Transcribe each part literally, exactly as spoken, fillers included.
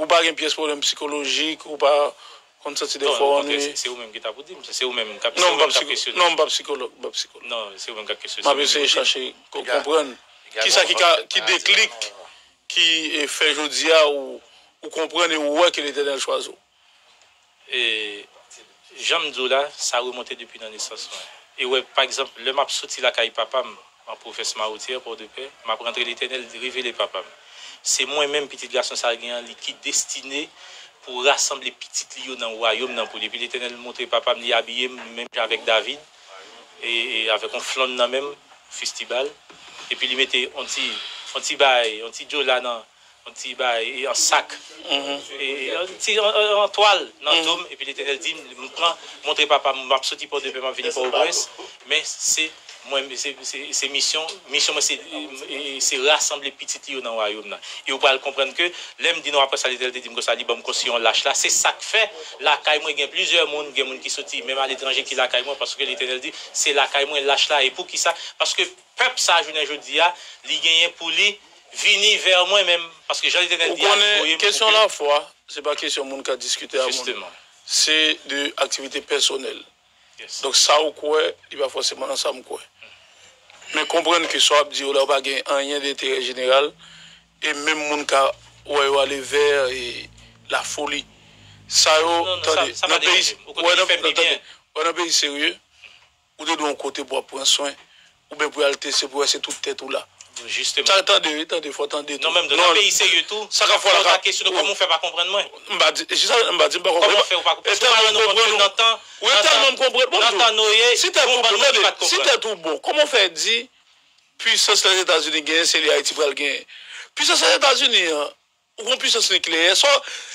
Ou pa gen pyès pwoblèm sikolojik, ou pa konn santi defwa w annwiye. Se ou menm ki ta pou di m, se ou menm k ap kesyone. Non, m pa psikològ, m pa psikològ. Non, se ou menm k ap kesyone. M ap eseye chache konprann kisa ki ka, ki deklik, ki fè jodi a ou, ou konprann e ou wè ke Letènèl chwazi w. E, jan m di w la, sa remonte depi nan nesans mwen. E wè, pa egzanp, lè m ap soti lakay papa m, an pwovens Mawotyè, Pòdepè, m ap rantre, Letènèl revele papa m. Se mwen menm, pitit gason sa gen an, li ki destine pou rasanble pitit li yo nan wayòm nan pou li. Epi Letènèl montre papa m, li abiye m menm jan avèk David, e, e avèk yon flonn nan men m, fistibal. Epi li mete yon ti, yon ti bagay, yon ti djola nan, yon ti bagay, e, an sak. E, e, yon ti, an, an, an twal nan do m, epi Letènèl di m, m pran, montre papa m, m ap soti Pòdepè, m ap vini Pòtoprens, men se mwen, se, se, se misyon, misyon mwen se, e, e, se rasanble pitit li yo nan wayòm nan. E ou pral konprann ke lè m di nou apre sa, Letènèl te di m konsa, li ban m konsiy yon lach la, se sa k fè lakay mwen gen plizyè moun, gen moun ki soti menm aletranje ki lakay mwen, paske Letènèl di, se lakay mwen lach la, e poukisa? Paske pèp sa, jounen jodi a, li genyen pou li vini vè mwen menm. Paske jan Letènèl di a, li voye m pou ke... Ou konnen, kesyon lafwa, se pa kesyon moun ka diskite a moun. Jisteman. Se de aktivite pèsonèl. Donk, sa ou kwè, li pa fòseman nan sa m kwè. Men konprann ke sa w ap di yo la, yo pa gen anyen de enterè jeneral, e menm moun ka wè yo ale vè, e, lafoli. Sa yo, tande, nan peyi, wè nan, tande, wè nan peyi serye, ou te dwe yon kote pou w ap pran swen, oubyen pou y al teste, pou wè se tout tèt ou la. Jisteman. Sa, tande, wi, tande, fò tande tou. Non, menm nan peyi serye tou, sa k ap fè la, ka kesyone kòman w fè pa konprann mwen. M pa di, se sa, m pa di m pa konprann. Kòman w fè ou pa konprann? Ou tèlman konprann, ou tèlman konprann. Bon, si tèt ou bon, tande, si tèt ou bon, kòman w fè di, pwisans Lèzetazini genyen, se li Ayiti pral genyen? Pwisans Lèzetazini an, ou gon pwisans nikleyè. Sa,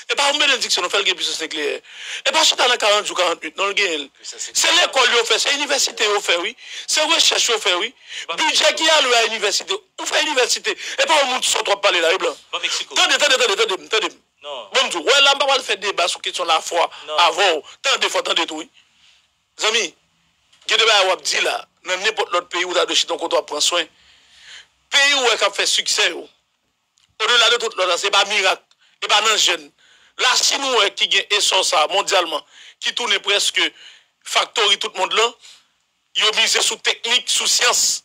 e pa yon benediksyon nou fè l gen pwisans nikleyè. E pa chita nan karant jou, karant nwit, non, l genyen l. Se lekòl yo fè, se inivèsite yo fè, wi. Se rechèch yo fè, wi. Bidjè ki alwe a inivèsite. Ou fè inivèsite. E pa yon moun sòt w ap pale la, wi, blan. Tande, tande, tande, tande m, tande m. Bon, m di w, wè, la, m pa pral fè deba sou kesyon lafwa avè w. Tande, fò tande tou, wi. Zanmi, gen de bagay w ap di la, nan nenpòt lòt peyi, ou ta dwe chita yon kote w ap pran swen. Peyi w wè k ap fè siksè yo, odela de tout lòt la, se pa mirak, e pa nan jèn. Lachin ou wè ki gen esò sa mondyalman, ki tounen prèske faktori tout mond lan, yo mize sou teknik, sou syans,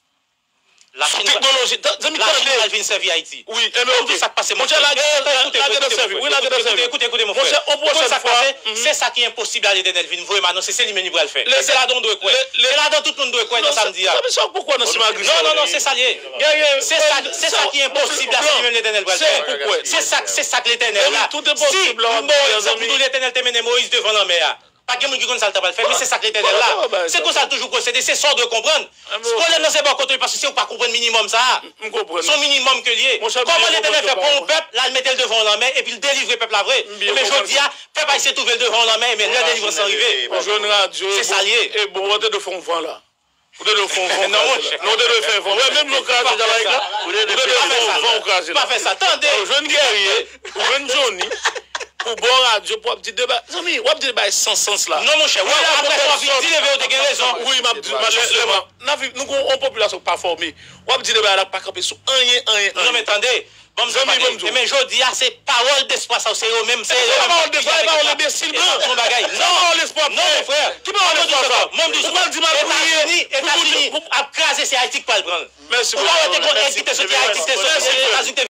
sou teknoloji. Zanmi, tande. Lachin pral vin sèvi Ayiti. Wi, enben, oke. Monchè, lage, lage nan sèvi. Wi, lage nan sèvi. Monchè, yon pwochèn fwa. Se sa ki enposib la, Letènèl vin voye m anonse, se li menm li pral fè. E se ladan w dwe kwè. Se ladan tout moun dwe kwè nan sa m di a. Zanmi, sa w kwè nan Simagri sa? Non, non, non, se sa l ye. Se sa, se sa ki enposib la, se li menm Letènèl pral fè. Se sa, se sa k Letènèl la. Si, bon, egzanp, nou Letènèl te mennen Moyiz devan lanmè a. Pa gen moun ki konn sa l ta pral fè, men se sa k Letènèl la. Se konsa l toujou pwosede, se sa w dwe konprann. Pwoblèm nan se bò kote w, paske se ou k pa konprann minimòm sa a. Se yon minimòm ke l ye. Kòman Letènèl fè pran yon pèp, l al mete l devan yon lanmè, epi l delivre pèp la vre? Ebyen, jodi a, pèp ayisyen twouve l devan yon lanmè, ebyen, lè delivrans lan rive. Ou jwenn radyo, se sa l ye. E bon, ou te dwe fè yon van la. Ou te dwe fè yon van, ou kraze la. Non, ou te dwe fè yon van. Wè, menm jan w kraze Jamayik la, ou te dwe fè yon van, ou kraze la. Pa fè sa, tande. Ou jwenn Guerrier, ou jwenn Johnny, pou bò radyo, pou w ap di deba. Zanmi, w ap di deba san sans la. Non, monchè, wè, apre sa, w ap vin di, leve, ou te gen rezon. Wi, m ap di, malèzman, n ap viv, nou gon yon popilasyon ki pa fòme. W ap di deba la, k pa kanpe sou anyen, anyen, anyen. Non, men tande, ban m di w, pale. Men jodi a, se pawòl despwa sa yo, se yo menm, se yo menm k ap vini avèk sa. E pa pawòl despwa, e pawòl enbesil, blan. Se yon bagay. Non, pawòl espwa, non, mon frè. Ki pawòl espwa sa? Mwen di w sa, Etazini, Etazini ap kraze, se Ayiti k pral pran l. Ou pa wè te gon èd ki te soti Ayiti, te soti Etazini, te